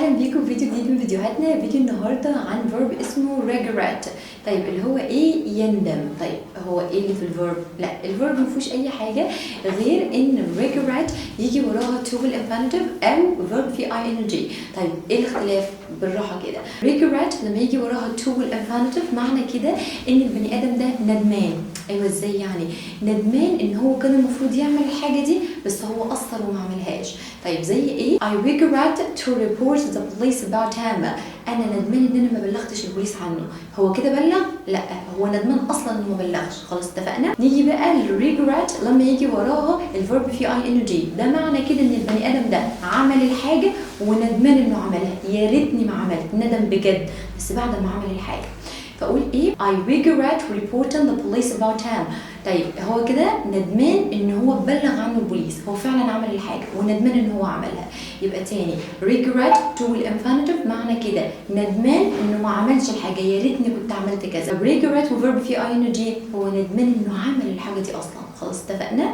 اهلا بيكم في فيديو جديد من فيديوهاتنا. فيديو النهارده عن verb اسمه regret. طيب، اللي هو ايه؟ يندم. طيب، هو ايه اللي في ال verb؟ لا، ال verb ما فيهوش اي حاجة غير ان regret يجي وراها to infinitive او verb في ing. طيب، ايه الاختلاف؟ بالراحة كده، regret لما يجي وراها to infinitive معنى كده ان البني ادم ده ندمان. ايوه، ازاي يعني ندمان؟ ان هو كان المفروض يعمل الحاجة دي بس هو قصر وما عملهاش. طيب، زي ايه؟ I regret to report the police about him. انا ندمان ان انا ما بلغتش البوليس عنه. هو كده بلغ؟ لا، هو ندمان اصلا انه ما بلغش. خلاص، اتفقنا. نيجي بقى لل regret لما يجي وراها ال verb في ing، ده معنى كده ان البني ادم ده عمل الحاجة وندمان انه عملها، يا ريتني ما عملت، ندم بجد بس بعد ما عمل الحاجه. فاقول ايه؟ I regret reporting the police about him. طيب، هو كده ندمان ان هو بلغ عنه البوليس. هو فعلا عمل الحاجة وندمان ان هو عملها. يبقى تاني، regret to infinitive معنى كده ندمان انه ما عملش الحاجه، يا ريتني كنت عملت كذا. regret و verb في ing هو ندمان انه عمل الحاجة دي اصلا. خلاص، اتفقنا.